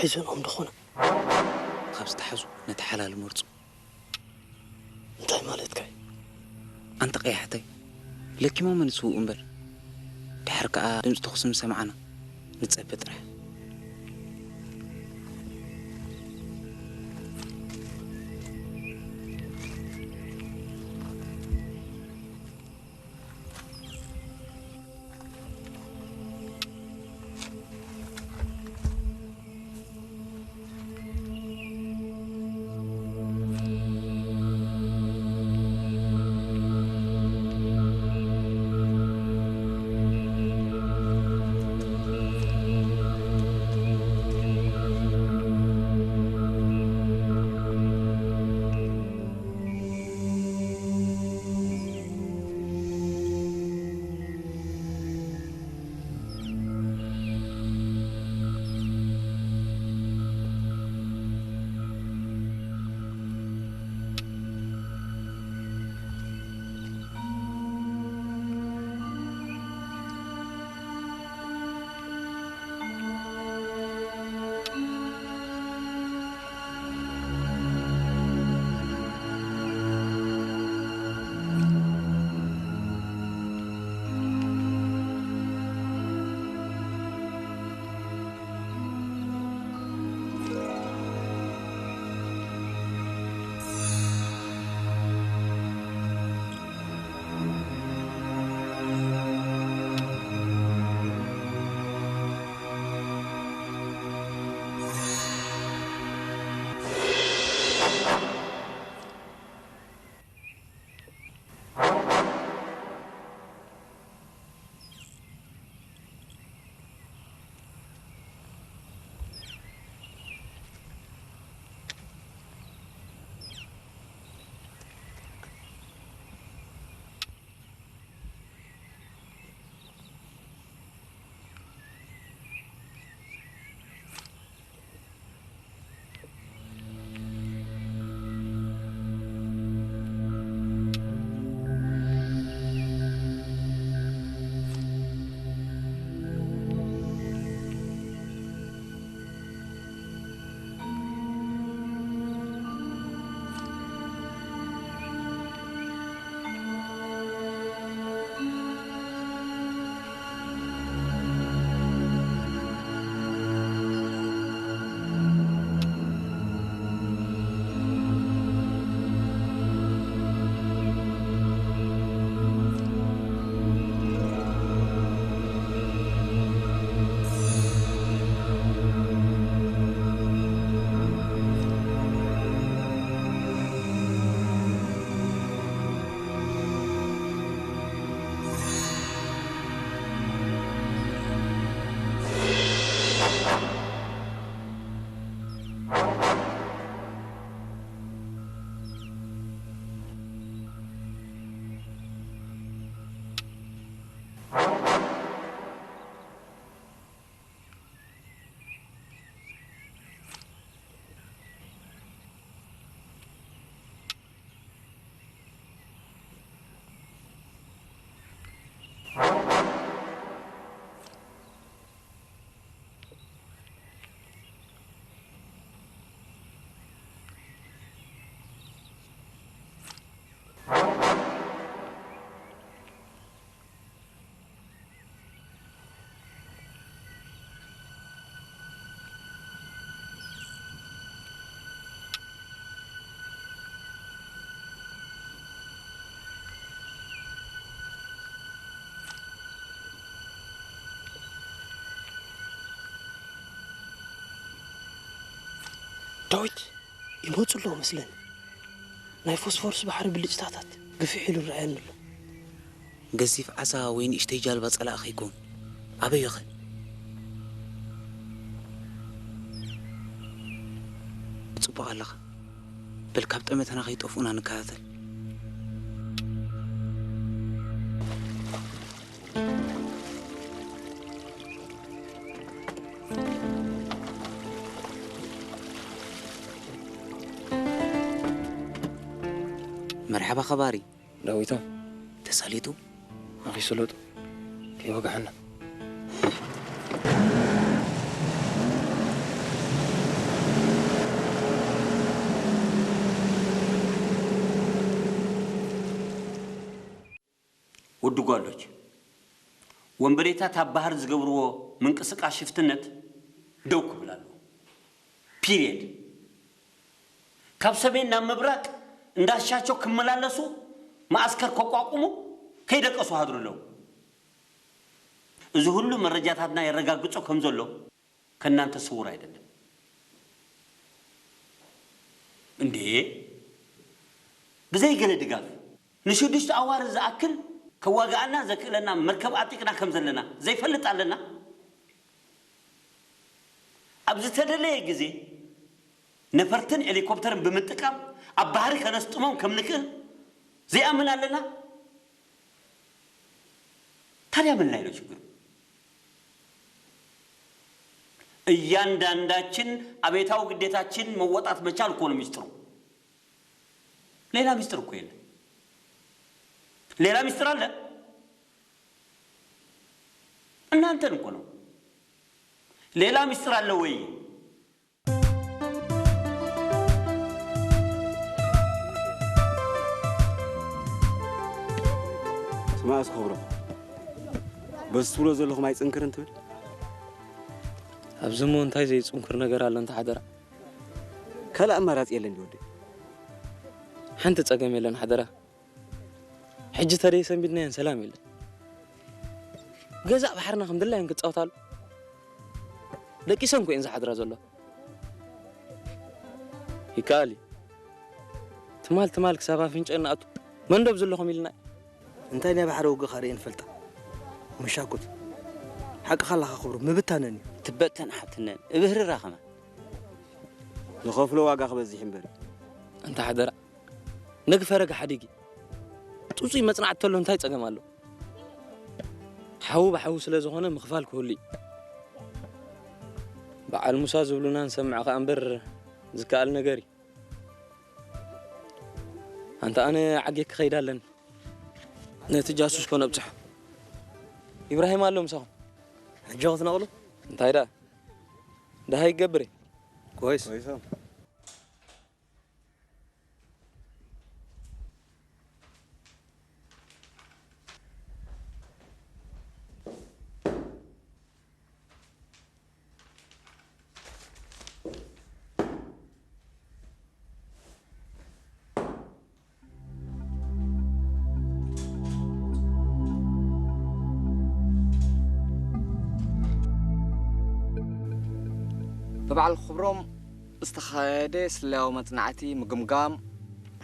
ሒዘንኦም ደኾነ። ካብ ዝተሓዙ ነቲ ሓላል መርጹ። እንታይ ማለትካ እዩ? ኣንታ ቀያሕተይ፣ ለኪሞም ንስውኡ እምበር፣ ድሓር ከኣ ድምፂ ተኹሲ ምስ ሰማዕና ንጸበ ጥራሕ። ዳዊት፣ ይመጹ ኣለዉ መስለኒ። ናይ ፎስፎርስ ባሕሪ ብልጭታታት ግፍሕ ኢሉ ይረኣየኒ ኣሎ። ገዚፍ ዓሳ ወይ ንእሽተይ ጃልባ ጸላኢ ከይከውን። ኣበይ ኸ? ጽቡቕ ኣለኻ። በል ካብ ጠመተና ከይጠፍኡና ንከታተል። መርሓባ ኸባሪ። ዳዊቶ። ተሳሊጡ። ኣኺ ስሉጥ። ከይወግሐና። ወዲ ጓሎች፣ ወንበዴታት ኣብ ባህር ዝገብርዎ ምንቅስቃስ ሽፍትነት ደው ክብል ኣለዎ። ፒሪየድ። ካብ ሰሜን ናብ ምብራቅ እንዳሻቸው ክመላለሱ፣ ማእስከር ከቋቁሙ ከይደቀሱ ሃድሩ ኣለዉ። እዚ ሁሉ መረጃታትና የረጋግጾ ከም ዘሎ ከእናንተ ስውር ኣይደለም። እንዴ፣ ብዘይ ገለ ድጋፍ ንሽዱሽተ ኣዋርሕ ዝኣክል ከዋግኣና ዘክእለና መርከብ ኣጢቅና ከም ዘለና ዘይፈልጥ ኣለና? ኣብ ዝተደለየ ግዜ ነፈርትን ሄሊኮፕተርን ብምጥቃም ኣብ ባህሪ ከነስጥሞም ከም ንክእል ዘይኣምን ኣለና? ታዲያ ምንላይ ነው ችግሩ? እያንዳንዳችን አቤታዊ ግዴታችን መወጣት መቻል እኮ ነው ሚስጥሩ። ሌላ ሚስጥር እኮ የለም። ሌላ ሚስጥር አለ? እናንተን እኮ ነው። ሌላ ሚስጥር አለ ወይ? ስማዕ እስኪ ክብሮም፣ በዚ ትብሎ ዘለኹም ኣይጽንክርን ትብል? ኣብዚ እሞ እንታይ ዘይጽንኩር ነገር ኣሎ እንተ ሓደራ? ካልእ ኣማራጺ የለን ድዩ ወደይ? ሓንቲ ጸገም የለን ሓደራ። ሕጂ ተደይ ሰንቢድናየን ሰላም የለን። ገዛእ ባሕርና ከም ድላየን ክጻወታሉ ደቂሰን እኮ እየን ዝሓድራ ዘሎ። ይከኣል እዩ። ትማል ትማል ክሳብ ኣፍንጨ እንኣቱ መንዶ ኣብ ዘለኹም ኢልና እዩ። እንታይ ናይ ባሕሪ ውግእ ኻርእየን ፈልጣ። መሻኩት። ሓቅኻ ኣለኻ ክብሩ፣ ምብታነን እዩ። ትበተን ሓትነን፣ እብህርራ ኸማን። ንኸፍሎ ዋጋ ክበዝሕ እምበር። ኣንታ ሓደራ፣ ነግፈረግ ሓዲጊ። ጥጹይ መጽናዕቲ ተሎ እንታይ ጸገም ኣሎ? ሓዉ ብሓዉ ስለ ዝኾነ ምኽፋል ክህሉ እዩ። በዓል ሙሳ ዝብሉና ንሰምዕ ከኣ እምበር ዝከኣል ነገር እዩ። ኣንታ ኣነ ዓጌ ክኸይድ ኣለኒ። ነቲ ጃሱስ ኮነ ኣብጽሖ። ኢብራሂም ኣሎ ምሳኹም። ሕጂ ክትነቕሉ? እንታይ ደኣ? ደሃይ ይገብር እዩ። ኮይስ። ብበዓል ክብሮም ዝተኻየደ ስለያዊ መጽናዕቲ ምግምጋም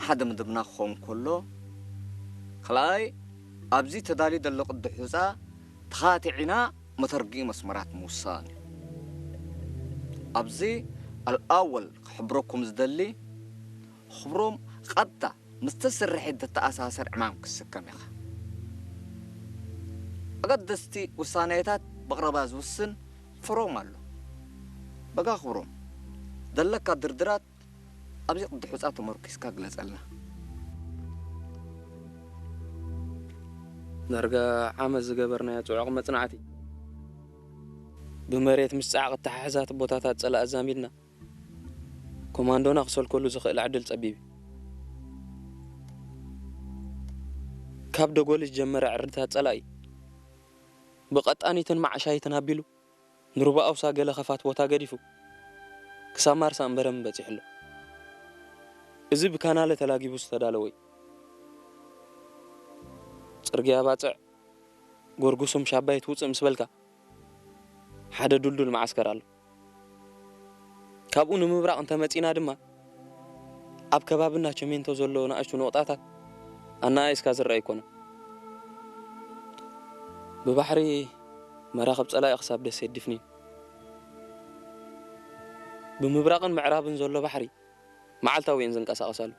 ሓደ መደብና ክኸውን ከሎ፣ ካልኣይ ኣብዚ ተዳልዩ ዘሎ ቅዲ ሑጻ ተኻቲዕና መተርግኢ መስመራት ምውሳን እዩ። ኣብዚ ኣልኣወል ክሕብረኩም ዝደሊ ክብሮም ቀጥታ ምስቲ ስርሒት ዝተኣሳሰር ዕማም ክትስከም ኢኻ። ኣገደስቲ ውሳኔታት ብቕረባ ዝውስን ፎሮም ኣሎ። በጋ ክብሮም፣ ዘለካ ድርድራት ኣብዚ ቅዲ ሑጻ ተመርኪስካ ግለጸልና። ዳርጋ ዓመት ዝገበርናዮ ጽዑቕ መጽናዕቲ፣ ብመሬት ምስ ጻዕቒ ተሓሕዛት ቦታታት ጸላኢ ኣዛሚድና፣ ኮማንዶና ክሰልከሉ ዝኽእል ዕድል ጸቢብ እዩ። ካብ ደጎሊ ዝጀመረ ዕርድታት ጸላኢ፣ ብቐጣኒትን ማዕሻይትን ኣቢሉ፣ ንሩባ ኣውሳ ገለ ኸፋት ቦታ ገዲፉ፣ ክሳብ ማርሳ እምበረም በጺሑ ኣሎ። እዚ ብካናለ ተላጊቡ ዝተዳለወ እዩ። ጽርግያ ባጽዕ፣ ጎርጉሱም ሻባይት ውጽእ ምስ በልካ፣ ሓደ ዱልዱል መዓስከር ኣሎ። ካብኡ ንምብራቕ እንተመጺና ድማ፣ ኣብ ከባብና ቸሜንቶ ዘሎ ንኣሽቱ ነቑጣታት ኣነኣኢስካ ዝረኣ ኣይኮነን። ብባሕሪ መራኽብ ጸላኢ ክሳብ ደሴት ዲፍኒን፣ ብምብራቕን ምዕራብን ዘሎ ባሕሪ መዓልታዊ እየን ዝንቀሳቐሳሉ።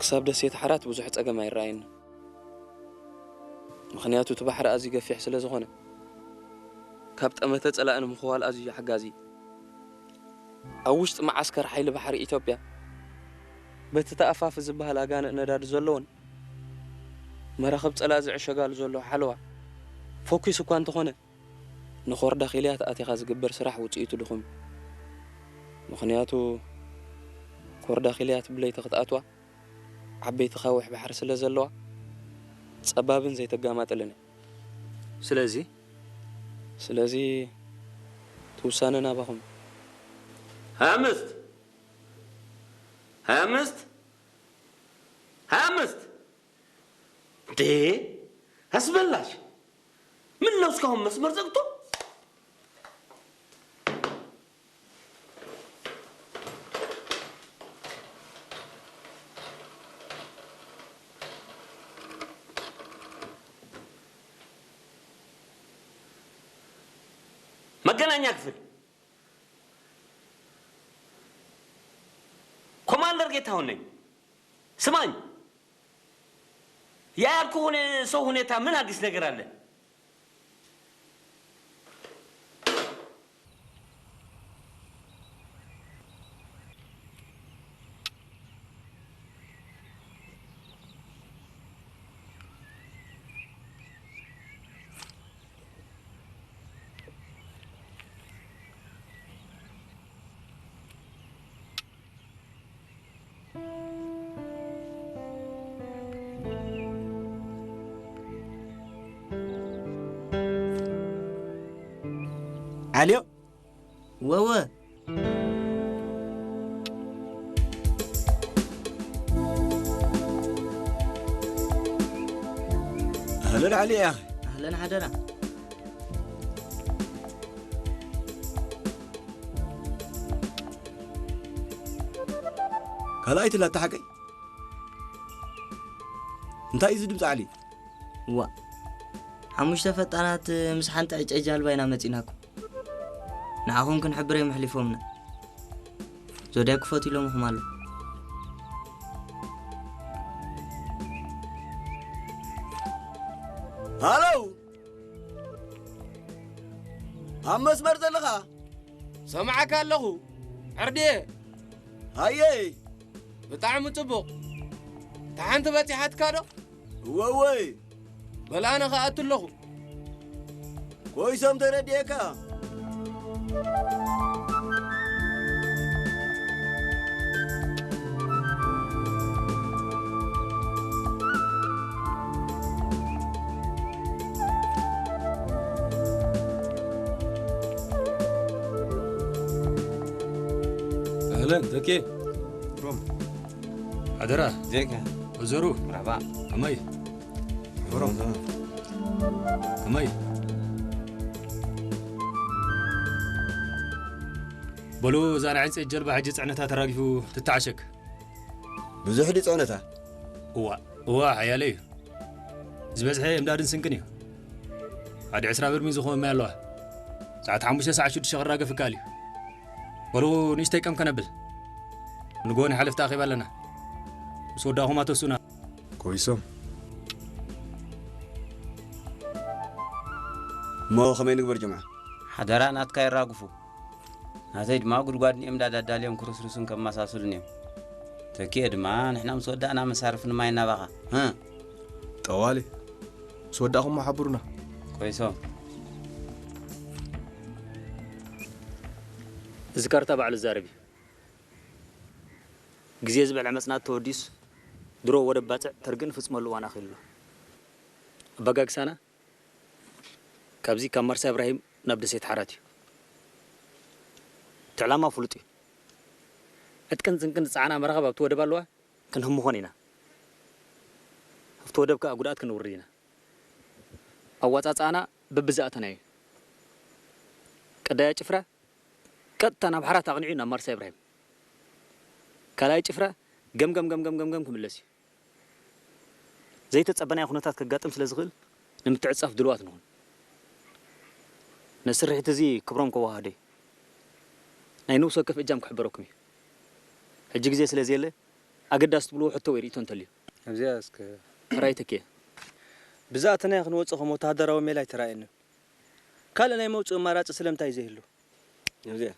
ክሳብ ደሴት ሓራት ብዙሕ ጸገም ኣይረኣየንን። ምኽንያቱ እቲ ባሕሪ ኣዝዩ ገፊሕ ስለ ዝኾነ፣ ካብ ጠመተ ጸላኢ ንምኽዋል ኣዝዩ ሓጋዚ እዩ። ኣብ ውሽጢ መዓስከር ሓይሊ ባሕሪ ኢትዮጵያ፣ በቲ ተኣፋፊ ዝበሃል ኣጋንእ ነዳዲ ዘለዎን መራኽብ ጸላኢ ዝዕሸጋሉ ዘሎ ሓለዋ ፎኪስ እኳ እንተኾነ፣ ንኮርዳኺልያት ኣቲኻ ዝግበር ስራሕ ውጽኢቱ ድኹም እዩ። ምኽንያቱ ኮርዳኺልያት ብለይቲ ክትኣትዋ ዓበይቲ ካውሕ ባሕሪ ስለ ዘለዋ፣ ጸባብን ዘይተጋማጠልን እያ። ስለዚ ስለዚ እቲ ውሳነ ናባኹም። ሃያ ኣምስት፣ ሃያ ኣምስት፣ ሃያ ኣምስት። እንዴ፣ ኣስመላሽ፣ ምን ነው እስካሁን መስመር ዘግቶ? መገናኛ ክፍል፣ ኮማንደር ጌታሁን ነኝ። ስማኝ፣ ያልኩህ ሁኔ-፣ ሰው ሁኔታ ምን አዲስ ነገር አለ? ዓልዮ። ወወ። ኣህለን ዓሊ፣ ያኺ። ኣህለን ሓደራ። ካልኣይቲ ላታ ሓቀይ? እንታይ እዩ እዚ ድምፂ ዓሊ? ዋ፣ ሓሙሽተ ፈጣናት ምስ ሓንቲ ዕጨይ ጃልባ ኢና መፂናኩም። ንዓኹም ክንሕብር እዮም ኣሕሊፎምና። ዞድያ ክፈት ኢሎምኹም ኣለዉ። ሃሎ! ኣብ መስመር ዘለኻ? ሰማዕካ ኣለኹ። ዕርድየ። ሃየ። ብጣዕሚ ጽቡቕ። እታ ሓንቲ በጺሓትካ ዶ? እወ፣ እወ። በል ኣነ ክኣቱ ኣለኹ። ኮይሶም ተረድኤካ። ኣህለን፣ ተኬ። ሮም። ሓደራ። ዜካ። ወዘሩ። መርሓባ። ከመይ? ሮም። ከመይ? በሉ፣ እዛ ናይ ዕንጸይቲ ጀልባ ሕጂ ጽዕነታ ተራጊፉ ትተዓሸግ። ብዙሕ ድዩ ጽዕነታ? እዋ፣ እዋ፣ ሓያለ እዩ። ዝበዝሐ እምዳድን ስንቅን እዩ። ሓደ ዕስራ በርሚል ዝኸውን ማይ ኣለዋ። ሰዓት ሓሙሽተ ሰዓት ሽዱሽተ ክራገፍ ይከኣል እዩ። በሉ፣ ንእሽተይ ቀም ከነብል። ንግሆ ናይ ሓለፍቲ ኣኼባ ኣለና። ምስ ወዳእኹም ኣተስኡና። ኮይሶም። እሞ ከመይ ንግበር ጀምዓ? ሓደራ ናትካ የራግፉ። ናተይ ድማ ጉድጓድ ንኤምዳድ ኣዳልዮም ክርስርሱን ከመሳስሉን እዮም። ተኪኤ ድማ ንሕና ምስ ወዳእና መሳርፊ ንማይ እናባኻ። እ። ጠዋሊ፣ ምስ ወዳእኹም ሓብሩና። ኮይሶም። እዚ ካርታ ባዕሉ ዝዛረብ እዩ። ግዜ ዝበልዐ መጽናዕቲ ተወዲኡስ፣ ድሮ ወደብ ባጽዕ ተርግ እንፍጽመሉ እዋን ኣኺሉ ኣሎ። ኣበጋግሳና ካብዚ ካብ ማርሳ እብራሂም ናብ ደሴት ሓራት እዩ። እቲ ዕላማ ፍሉጥ እዩ። ዕጥቅን ስንቅን ዝጸዓና መራኽብ ኣብቲ ወደብ ኣለዋ፣ ክንህምኾን ኢና። ኣብቲ ወደብ ከኣ ጉድኣት ክንውርድ ኢና። ኣወጻጽኣና በብዝኣተናዮ እዩ። ቀዳያይ ጭፍራ ቀጥታ ናብ ሓራት ኣቕኒዑ ናብ ማርሳ እብራሂም። ካልኣይ ጭፍራ ገምገም ገምገም ገምገም ክምለስ እዩ። ዘይተጸበናዮ ኩነታት ከጋጥም ስለ ዝኽእል ንምትዕጻፍ ድሉዋት ንኹን። ነዚ ስርሒት እዚ ክብሮም ከወሃህዶ እዩ። ናይ ነብሲ ወከፍ እጃም ክሕበረኩም እዩ። ሕጂ ግዜ ስለ ዘየለ ኣገዳሲ ትብልዎ ሕቶ ወይ ርእይቶ እንተልዩ። ኣብዚኣ እስከ ሕራይ ተኪኤ። ብዝኣተናዮ ክንወጽእ ከም ወተሃደራዊ ሜላ ኣይተራእየንን። ካልእ ናይ መውጽኢ ኣማራጺ ስለምንታይ ዘይህሉ? ኣብዚኣ።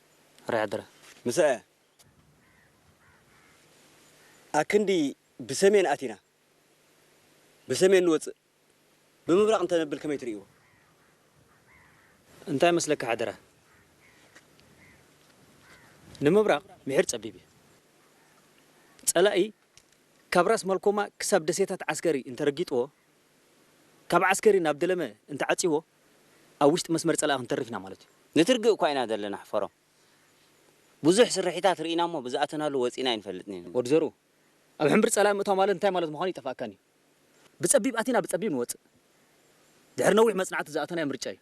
ሕራይ ሓደራ። ምሳኣ። ኣክንዲ ብሰሜን ኣቲና፣ ብሰሜን ንወጽእ፣ ብምብራቕ እንተነብል ከመይ ትርእይዎ? እንታይ መስለካ ሓደራ? ንምብራቕ ምሒር ጸቢብ እዩ። ጸላኢ ካብ ራስ መልኮማ ክሳብ ደሴታት ዓስከሪ እንተረጊጥዎ፣ ካብ ዓስከሪ ናብ ደለመ እንተዓጺዎ፣ ኣብ ውሽጢ መስመር ጸላኢ ክንተርፍ ኢና ማለት እዩ። ንትርግእ እኳ ኢና ዘለና፣ ሕፈሮም። ብዙሕ ስርሒታት ርኢና እሞ ብዝኣተናሉ ወጺና ኣይንፈልጥን ኢና። ወዲ ዘርኡ፣ ኣብ ሕምብር ጸላኢ ምእታው ማለት እንታይ ማለት ምዃኑ ይጠፍኣካን እዩ። ብጸቢብ ኣቲና ብጸቢብ ንወጽእ። ድሕሪ ነዊሕ መጽናዕቲ ዝኣተናዮ ምርጫ እዩ።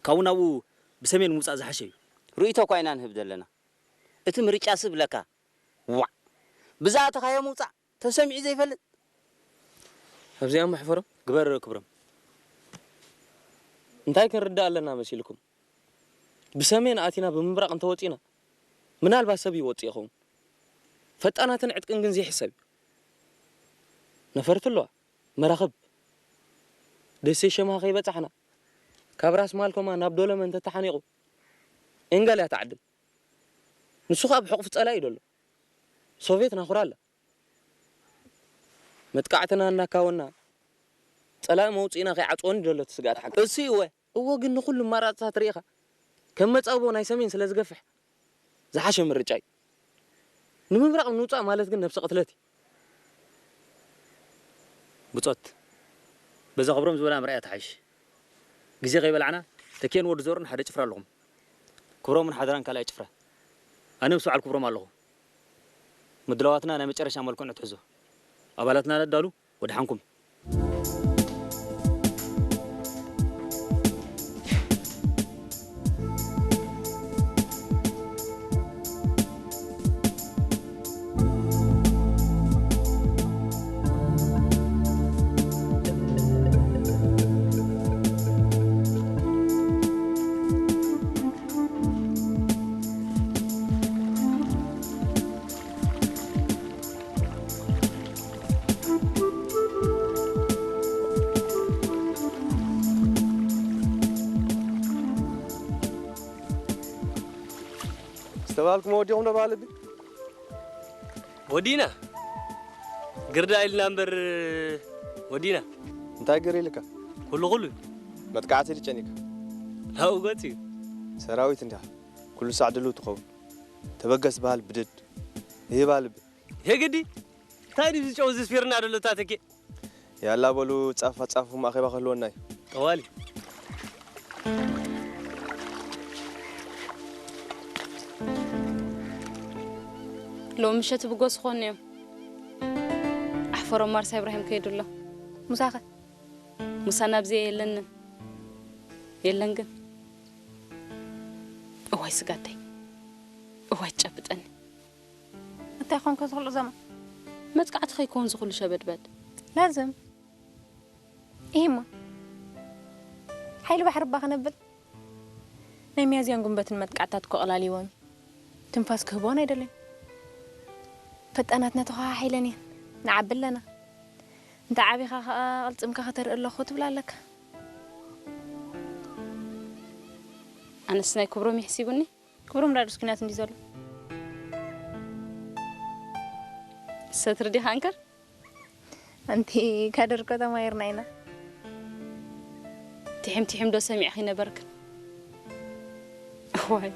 ካብኡ ናብኡ ብሰሜን ምውጻእ ዝሓሸ እዩ። ርእይቶ እኳ ኢና ንህብ ዘለና። እቲ ምርጫ ስብ ለካ። ዋዕ! ብዝኣተኻዮ ምውጻእ ተሰሚዑ ዘይፈልጥ። ኣብዚኣ እሞ ሕፈሮም። ግበር ክብሮም። እንታይ ክንርዳእ ኣለና መሲልኩም? ብሰሜን ኣቲና ብምብራቕ እንተወጺና፣ ምናልባት ሰብ ይወጽእ ይኸውን። ፈጣናትን ዕጥቅን ግን ዘይሕሰብ እዩ። ነፈርቲ ኣለዋ፣ መራኽብ። ደሴ ሸምሃ ከይበጻሕና፣ ካብ ራስ ማልኮማ ናብ ዶለመ እንተተሓኒቑ፣ ኤንጋል እያ ትዓድም። ንሱ ኸኣ ብሕቑፊ ጸላኢ እዩ ዘሎ። ሶቬት ናኹራ ኣላ። መጥቃዕትና እናካወና፣ ጸላኢ መውጽኢና ከይዓጽወኒ ዘሎ እቲ ስግኣት ሓቂ። እሱ እዩ እወ። እወ፣ ግን ንኹሉ ኣማራጽታት ርኢኻ፣ ከም መጻብቦ ናይ ሰሜን ስለ ዝገፍሕ፣ ዝሓሸ ምርጫ እዩ። ንምብራቕ ምውጻእ ማለት ግን ነብሲ ቅትለት እዩ። ብጾት፣ በዛ ክብሮም ዝበላ ምርኣያ ትሓይሽ። ግዜ ከይበላዕና፣ ተኪኤን ወዲ ዘሩን ሓደ ጭፍራ ኣለኹም። ክብሮምን ሓደራን ካልኣይ ጭፍራ። ኣነ ምስ በዓል ክብሮም ኣለኹ። ምድላዋትና ናይ መጨረሻ መልክዑ ንትሕዞ። ኣባላትና ነዳሉ፣ ወድሓንኩም። ዝተባልኩም ወዲኹም ዶ ባልቢ? ወዲና። ግርዳ ኢልና እምበር ወዲና። እንታይ ግር ኢልካ? ኩሉ ኩሉ። መጥቃዕቲ ድጨኒካ። ናብኡ ገጽ እዩ። ሰራዊት እንዲኻ። ኩሉ ሳዕ ድልው ትኸውን። ተበገስ በሃል ብድድ። ይህባ ልቢ። የግዲ? እንታይ ድዩ ዝጨው ዝስፊርና ደሎ እታ ተኬ? ያላ በሉ ጻፋ ጻፉ ማእኸባ ክህልወና እዩ። ጠዋሊ። ሎም ምሸት ብጎስ ኾን እዮም። ኣሕፈሮም ማርሳ ኢብራሂም ከይዱ ኣሎ። ሙሳኸ? ሙሳ ናብዚ የለንን። የለን ግን። እዋይ ስጋተይ። እዋይ ትጨብጠኒ። እንታይ ኮንከ ዝኽሉ ዘማ? መጥቃዕቲ ከይኮን ዝኽሉ ሸበድበድ። ላዝም። ኢሂማ። ሓይሊ ባሕሪ እባ ከነብል። ናይ ሚያዝያን ጉንበትን መጥቃዕታት እኮ ቀላሊዎን። ትንፋስ ክህቦን ኣይደልን። ፈጣናትና ተኸሓሒለን እየን። ንዓቢ ኣለና። እንተ ዓቢኻ ኸኣ ቅልጽምካ ከተርኢ ኣለኹ ትብል ኣለካ። ኣነስ ናይ ክብሮም ይሕሲቡኒ። ክብሮም ዳዱስ ኲናት እንዲ ዘሎ። ሰትሪ ዲኻ እንከር? ኣንቲ ካድር እኮ ተማሂርና ኢና። ቲሒም ቲሒም ዶ ሰሚዕኺ ነበርክን? እዋይ።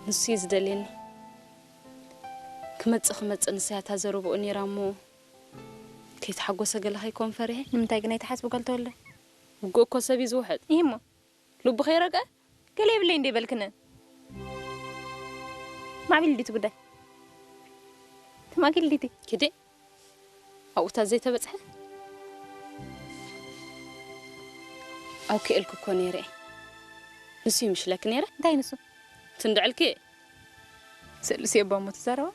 ንሱ እዩ ዝደልየኒ። ክመጽእ ክመጽእ ንሳ እያ እታ ዘረብኡ ነይራ እሞ ከይተሓጎሰ ገለ ከይኮን ፈሪሐ። ንምንታይ ግን ኣይትሓስቢ ጓል ተወልደ? ውግእ እኮ ሰብ እዩ ዝውሕጥ። እሂሞ። ልቡ ከይረግዐ? ገለ የብለይ እንደ በልክነ። ማዕቢል ዲቲ ጉዳይ? ተማጊል ዲቲ? ኪዴ። ኣብኡታት ዘይተበጽሐ? ኣውኪኤልኩ እኮ ነይረ እየ። ንሱ ይምሽለክ ነይረ? እንታይ ንሱ? ትንድዕልኪ? ስእልሲ የባ እሞ ትዛረባ?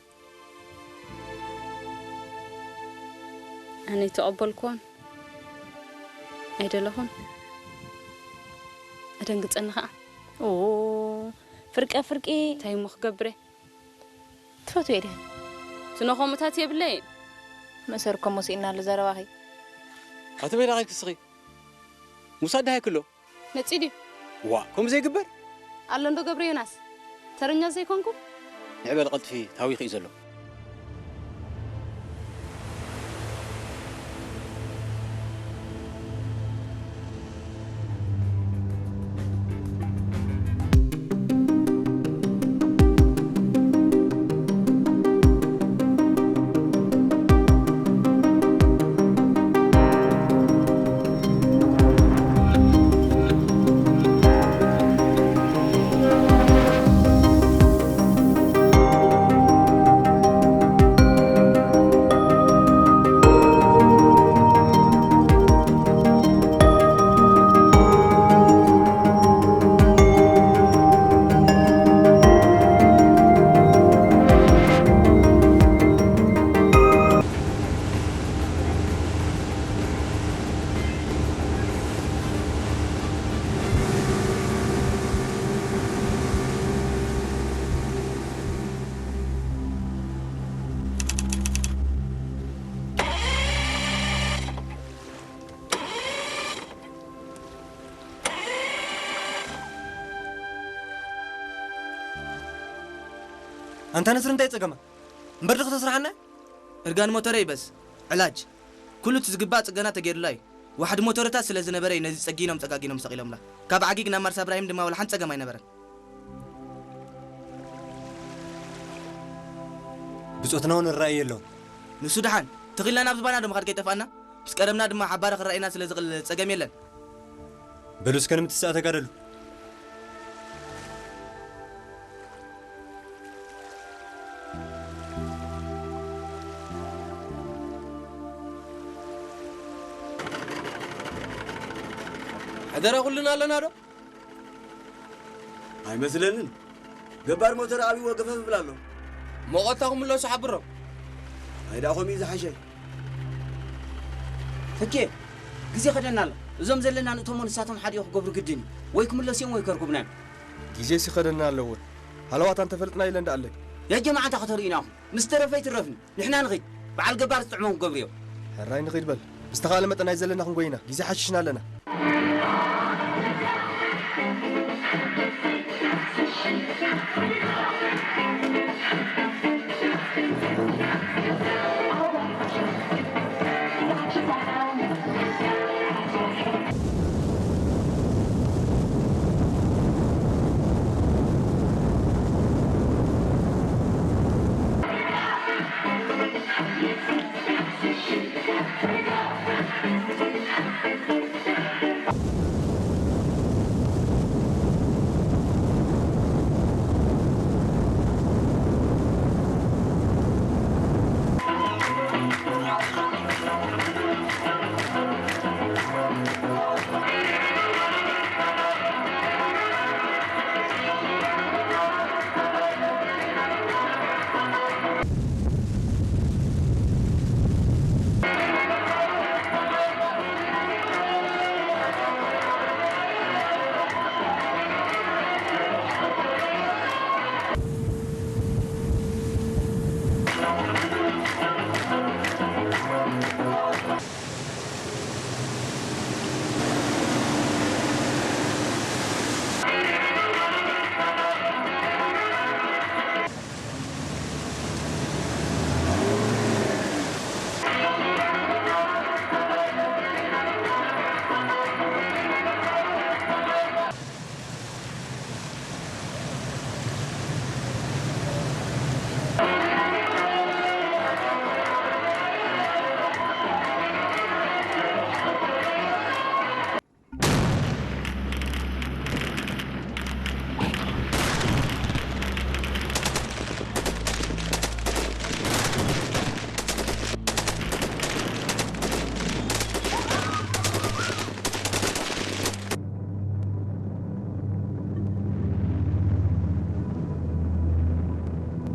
ኣነ ኣይተቐበልኩዎን ኣይደለኹን። ኣደንግጸኒ ኸኣ። ኦ፣ ፍርቀ ፍርቂ። እንታይ እሞ ክገብር እየ? ትፈትዎ እየ ድያ? ትኖ ከምኡታት የብለይን። መእሰር እኮ እሞ ስኢንና ኣሎ ዘረባኺ። ኣቲ በይዳ ኸይክስኺ። ሙሳ ደሃይ ክሎ? መጺኡ ድዩ? ዋ፣ ከምኡ ዘይግበር? ኣሎ እንዶ ገብረ ዮናስ፣ ተረኛ ዘይኮንኩ? ንዕበል ቀልጥፊ፣ ታዊኹ እዩ ዘሎ። ኣንታ ነስሪ እንታይ ጸገማ? እምበር ድኽ ተስርሓና? እርጋን ሞተረይ በስ ዕላጅ ኩሉ እቲ ዝግባእ ጽገና ተገይሩላ እዩ። ዋሕዲ ሞተረታት ስለ ዝነበረ እዩ ነዚ ጸጊኖም ጸጋጊኖም ሰቒሎምላ። ካብ ዓጊግ ናብ ማርሳ እብራሂም ድማ ወላ ሓንቲ ጸገም ኣይነበረን። ብጾትና እውን ራእይ የለውን። ንሱ ደሓን ተኺልና ናብ ዝባና ዶ ምኻድ ከይጠፋና? ምስ ቀደምና ድማ ሓባሪ ክረኣየና ስለ ዝኽእል ጸገም የለን። በሉ እስከ ንምትሳእ ተጋደሉ። ሕደረ ኩልና ኣለና ዶ? ኣይመስለንን። ገባር ሞተር ኣብይዎ ገፈፍ ይብል ኣሎ። መቖታ ክምለሱ ሓብሮም። ኣይዳ ከምኡ እዩ ዝሓሸ። ተኬ፣ ግዜ ከደና ኣሎ። እዞም ዘለና ንእቶሞ ንሳቶም ሓዲኡ ክገብሩ ግድን እዩ። ወይ ክምለሱ እዮም ወይ ከርኩብና እዮም። ግዜስ ይኸደና ኣለዎ። ሃለዋት ኣንተፈልጥና ኢለ እንዳኣለ። ያ ጀማዓ እንታይ ከተርእዩና ኢኹም? ምስ ተረፈ ይትረፍኒ። ንሕና ንኺድ። በዓል ገባር ዝጥዕሞም ክገብሩ እዮም። ሕራይ ንኺድ በል። ብዝተኻእለ መጠን ናይ ዘለና ክንጎይና። ግዜ ሓሽሽና ኣለና።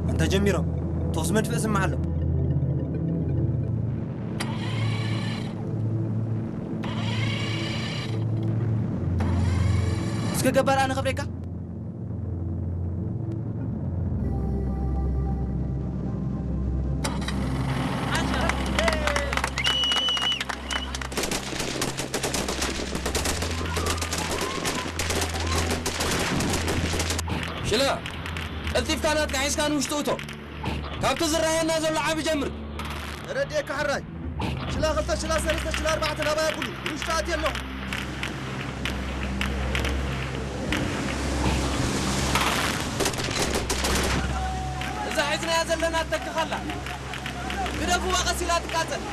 ኣንታ ጀሚሮም፣ ተኹሲ መድፍዕ ስማዕ ኣሎ። እስከ ገባር ኣነ ከብሬካ። ሽለ፣ ቀልጢፍካ ናትካ ሒዝካ ንውሽጢ እቶ። ካብቲ ዝረኣየና ዘሎ ዓቢ ጀምር። ተረዲኤካ ሕራይ። ሽላ ክልተ፣ ሽላ ሰለስተ፣ ሽላ ኣርባዕተ ናባይ ኣብሉ። ንውሽጢ ኣትየ ኣለኹ። እዛ ሒዝናያ ዘለና ትተክኻላ። ግደፍዋ ቀስ ኢላ ትቃጸል።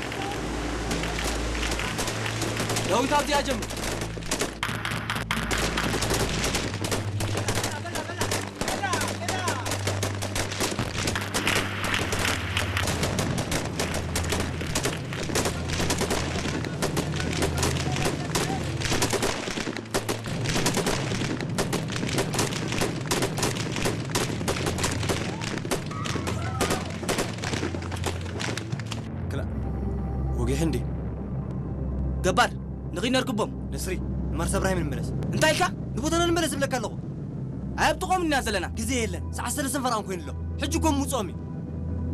ዳዊት ኣብዚኣ ጀምር። ክላ ወጊሕ እንዲ ገባር ንኺድ ነርክቦም። ነስሪ፣ ንማርሳ እብራሂም ንመለስ። እንታይ ኢልካ? ንቦታና ንመለስ ዝብለካ ኣለኹ። ኣይ ኣብ ጥቕኦም ኢና ዘለና። ግዜ የለን። ሰዓት ሰለስተን ፈረቓን ኮይኑ ኣሎ። ሕጂ እኮ ምውፅኦም እዩ።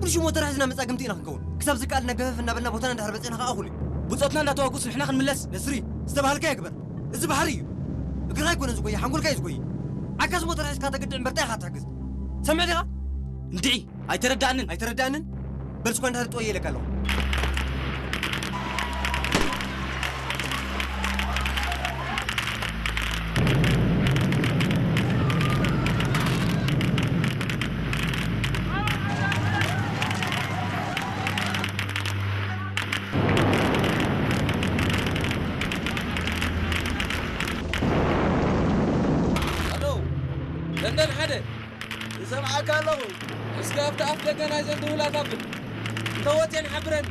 ብልሹ ሞተር ሒዝና መጻግምቲ ኢና ክንከውን። ክሳብ ዝከኣልና ገፈፍ እናበልና ቦታና እንድሕር በጺሕና ከዓ እኹል እዩ። ብጾትና እንዳተዋጉስ ንሕና ክንምለስ? ነስሪ፣ ዝተባሃልካዮ ግበር። እዚ ባሕሪ እዩ። እግርኻ ኣይኮነን ዝጎይ፣ ሓንጎልካ እዩ ዝጎይ። ዓካስ ሞተር ሒዝካ ተግድዕ እምበር እንታይ ኢኻ ትሕግዝ? ሰምዕ ዲኻ? እንድዒ፣ ኣይተረዳእንን። ኣይተረዳእንን? በል እስኳ እንዳትጠወየ ኢለካ ኣለኹ። ኣሎ፣ ደንደን ሓደ። ይሰምዓካ ኣለኹ። እስከ ኣብቲ ኣፍ ደገ ናይዘን ድሁላት ኣብል። እንተ ወፅየን ሓብረኒ።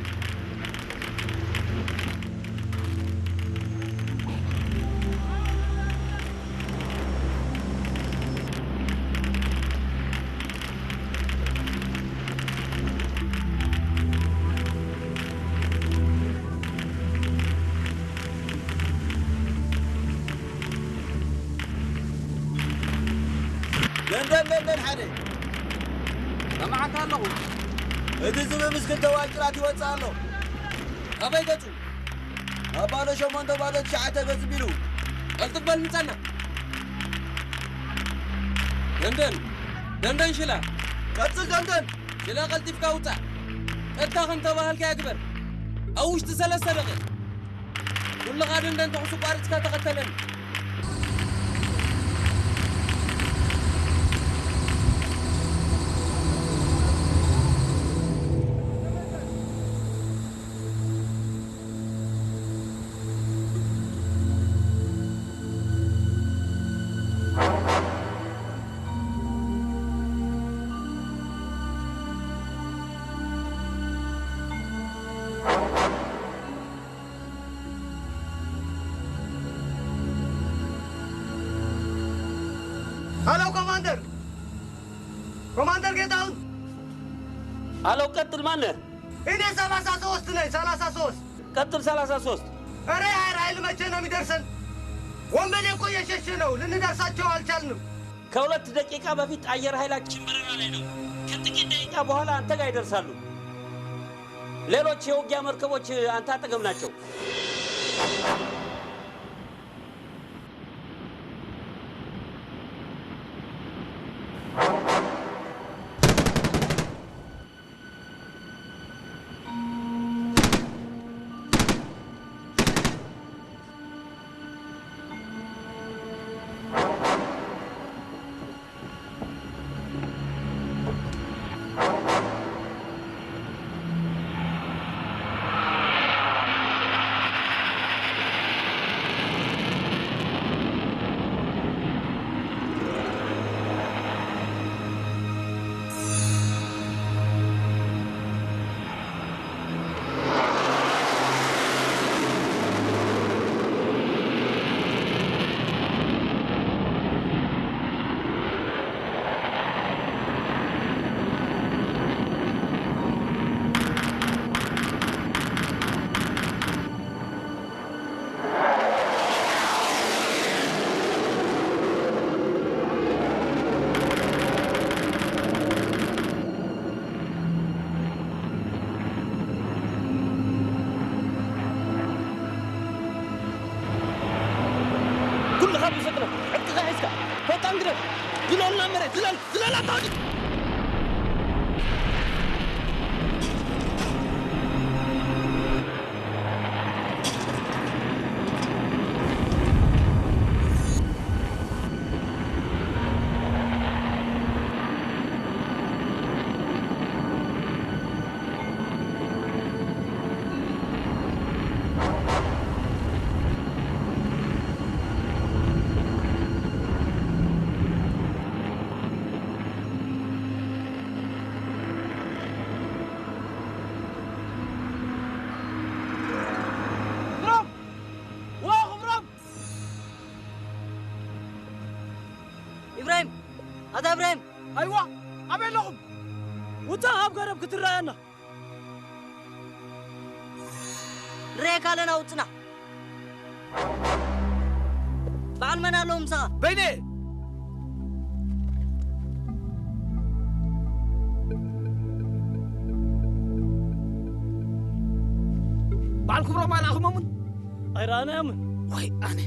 ደንደን፣ ደንደን ሓደ። ሰማዕካ ኣለኹ። እቲ ዝብኢ ምስ ክልተ ዋጭራት ይወጽእ ኣሎ። ኣበይ ገጹ? ኣብ ባዶ ሸሞንተ ባዶ ትሽዓተ ገጹ ቢሉ። ቀልጥፍ በል ምጻና። ደንደን፣ ደንደን ሽላ። ቀጽል ደንደን። ሽላ ቀልጢፍካ ውጻእ። ቀጥታ ከም ተባሃልካዮ ግበር። ኣብ ውሽጢ ሰለስተ ደቂቕ። ኩልኻ ደንደን ተኹሲ ቋሪጽካ ተኸተለኒ። ሃሎ ኮማንደር! ኮማንደር ጌታሁን! ሃሎ፣ ቀጥል፣ ማነ? እኔ ሰላሳ ሶስት ነኝ፣ ሰላሳ ሶስት። ቀጥል፣ ሰላሳ ሶስት። ኧረ የአየር ኃይል መቼ ነው የሚደርሰን? ወንበዴ እኮ እየሸሸ ነው፣ ልንደርሳቸው አልቻልንም። ከሁለት ደቂቃ በፊት አየር ኃይላችን በረራ ላይ ነው። ከጥቂት ደቂቃ በኋላ አንተ ጋር ይደርሳሉ። ሌሎች የውጊያ መርከቦች አንተ አጠገብ ናቸው። ኩልኻ ብፍጥነት ዕጥቅኻ ሒዝካ ፈጣን ግደፍ። ዝለል ናብ መሬት፣ ዝለል፣ ዝለል ኣታ ወዲ። ክብሮም! ዋ ክብሮም! ኢብራሂም! ኣታ ኢብራሂም! ኣይዋ! ኣበይ ኣለኹም? ውጻእ ካብ ገረብ ክትረኣየና! ንርኤካ ኣለና፣ ውጽና! በዓል መን ኣለዉ ምሳኻ? በይነ! በዓል ክብሮም ኣይረኣኹሞምን? ኣይረኣናዮምን። ወይ ኣነ።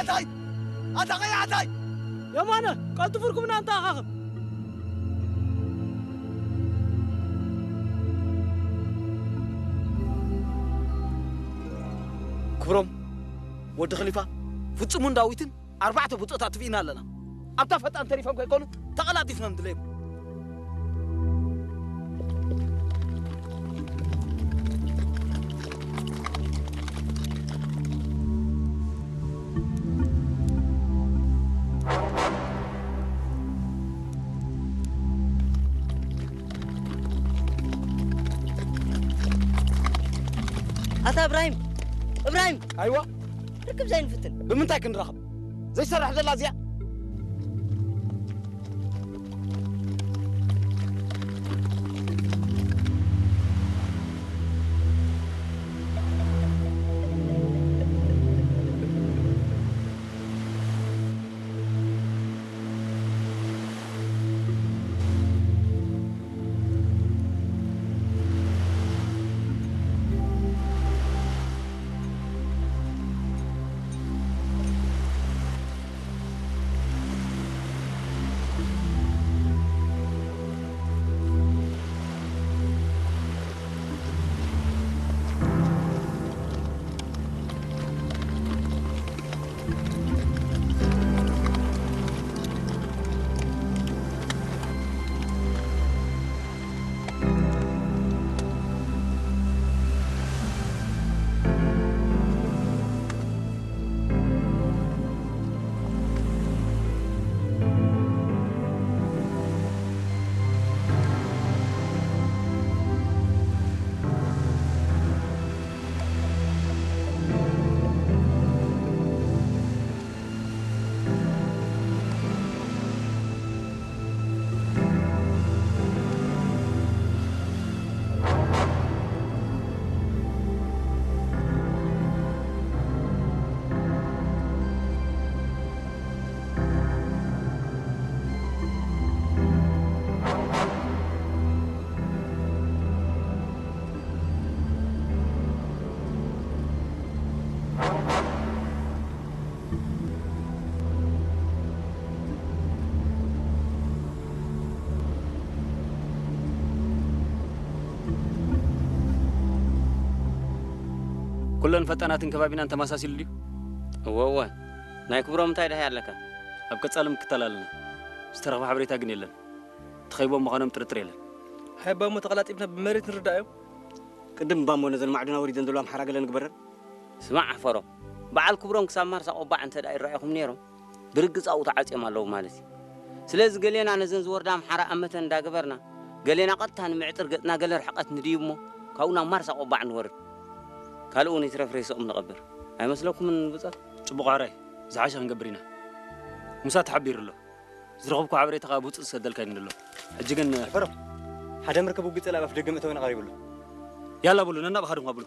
ኣታይ! ኣታ ኸይ ኣታይ! የማነ፣ ቀልጥፉ ርኩብና እንተኣኻኽብ። ክብሮም፣ ወዲ ኸሊፋ፣ ፍጹምን ዳዊትን ኣርባዕተ ብጾታት ትፍኢና ኣለና። ኣብታ ፈጣን ተሪፎም ከይኮኑ ተቐላጢፍና ንድለዮም። ኣታ እብራሂም፣ እብራሂም! ኣይዋ! ርክብ ዘይንፍትን። ብምንታይ ክንራኸብ? ዘይሰርሕ ዘላ እዚኣ? ኩለን ፈጣናትን ከባቢናን ተመሳሲሉ ድዩ? እወ፣ እወ። ናይ ክብሮም እንታይ ደሃይ ኣለካ? ኣብ ቀጻሊ ምክታል ኣለና። ዝተረኽበ ሓበሬታ ግን የለን። ተኸይቦም ምዃኖም ጥርጥር የለን። ሃይባ እሞ ተቐላጢፍና ብመሬት ንርዳእዮም። ቅድም እባ እሞ ነዘን ማዕዱና ወሪደን ዘለዋ ኣምሓራ ገለ ንግበረን። ስማዕ ኣሕፈሮም፣ በዓል ክብሮም ክሳብ ማርሳ ቆባዕ እንተ ደኣ ይረኣኹም ነይሮም፣ ብርግጽ ኣብኡ ተዓጽዮም ኣለዉ ማለት እዩ። ስለዚ ገሌና ነዘን ዝወርዳ ኣምሓራ ኣመተን እንዳገበርና፣ ገሌና ቀጥታ ንምዕጥር ገጽና ገለ ርሕቀት ንድይብ እሞ፣ ካብኡ ናብ ማርሳ ቆባዕ ንወርድ። ካልእ እውን ይትረፍ ሬስኦም ንቐብር። ኣይመስለኩምን ብጾት? ጽቡቕ ሕራይ፣ ዝሓሸ ክንገብር ኢና። ሙሳ ተሓቢሩ ኣሎ። ዝረኸብኩ ሓበሬታ ከኣ ብህጹጽ ክሰደልካ እዩ ንደሎ። ሕጂ ግን ሕፈሮም፣ ሓደ መርከብ ውግእ ጸላኢ ኣፍ ደገ መእተዊና ቀሪቡ ኣሎ። ያላ በሉ፣ ነናብ ሃድም ብሉ።